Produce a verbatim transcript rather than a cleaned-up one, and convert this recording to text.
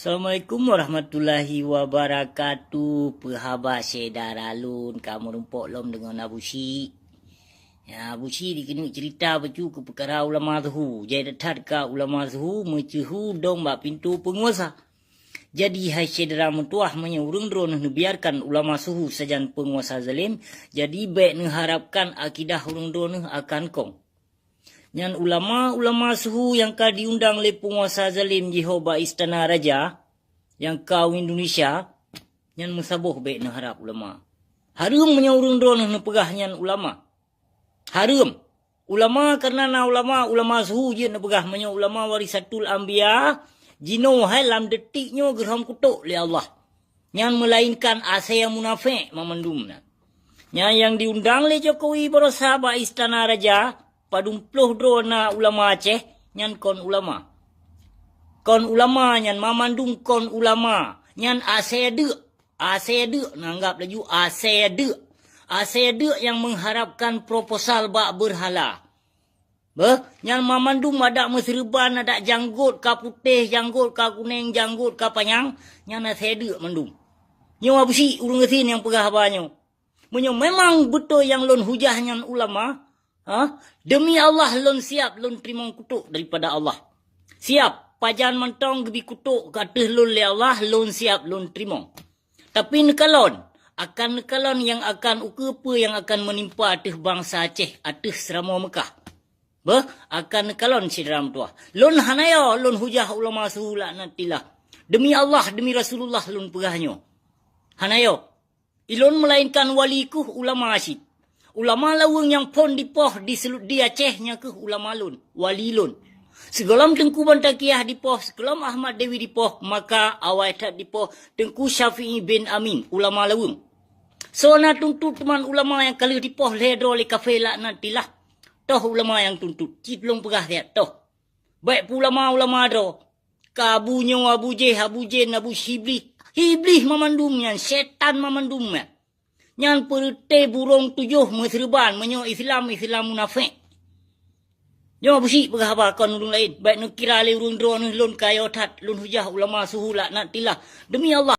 Assalamualaikum warahmatullahi wabarakatuh. Peuhaba syedara lôn, ka meurumpok lom deungon Abu Syik. Ya, Abu Syik dikeuneuk cerita bacut keu peukara ulama suhu. Jai that-that ka ulama suhu meuceuhu dong bak pintoe peunguasa. Jadi, hai syedara meutuwah, meunyoe ureuëng droeneuh neubiarkan ulama suhu sajan peunguasa zalim, jadi bék neuharapkan akidah ureuëng droeneuh akan kong. Nyan ulama-ulama suhu nyang ka diundang lé peunguasa zalim jiho bak istana raja nyang ka u Indonesia, nyan meusaboh bék neuharab ulama. Hareuem meunyoe ureuëng droeneuh neupeugah nyan ulama. Hareuem. Ulama kareuna na ulama, ulama suhu jeuet neupeugah meunyoe ulama warisatul anbiya, jinoe hai lam detik nyoe geurhom kutok lé Allah. Nyan meulainkan asée munafék mamandum nyan. Nyan nyang diundang lé Jokowi barosa bak istana raja, padum ploh droe na ulama Aceh, nyan kon ulama. Kon ulama nyan, mamandum kon ulama. Nyan asée deuk. Asée deuk, neuanggab laju asée deuk. Asée deuk nyang mengharapkan proposal bak beurhala. Beuh, nyan mamandum adak meuseureuban, adak janggot ka putéh, janggot ka kunéng, janggot ka panyang, nyan asée deuk mandum. Nyoe Abu Syik ureuëng gasien nyang peugah haba nyoe. Meunyoe memang beutôi nyang lôn hujah nyan ulama, ha, demi Allah lôn siab lôn teurimong kutok daripada Allah. Siab, pajan mantong geubi kutok keu ateueh lôn lé Allah, lôn siab lôn teurimong. Tapi neukalon, akan neukalon nyang akan ukeue peue nyang akan meunimpa ateueh bansa Aceh, ateueh seuramoe Meukah. Beuh, akan neukalon syedara meutuwah. Lôn hana yo lôn hujah ulama suhu laknatillah. Demi Allah, demi Rasulullah lôn peugah nyoe. Hana yo. Ilôn meulainkan wali kuh ulama cit. Ulama laweueng nyang phon dipoh di selu-, di Aceh nyan keuh ulama lôn, wali lôn. Sigohlom Teungku Bantaqiah dipoh, sigohlom Ahmad Dewi dipoh, maka awai that dipoh Teungku Syafi'i bin Amin, ulama laweueng. Soe na tuntot teuma ulama nyang ka lheueh dipoh lhée droe lé kafé laknatillah. Toh ulama nyang tuntot, cit lôn peugah siat, toh. Bék peuulama-ulama droe. Ka Abu nyoe, Abu Jéh, Abu Jén, Abu Iblih. Iblih mamandum nyan, sétan mamandum nyan. Nyan peureuté burông tujoh meuseureuban, meunyoe Islam, Islam munafék. Nyoe Abu Syik peugah haba kon ureuëng laén, bék neukira lé ureuëng droeneuh lôn ka yo that, lôn hujah ulama suhu laknatillah. Demi Allah,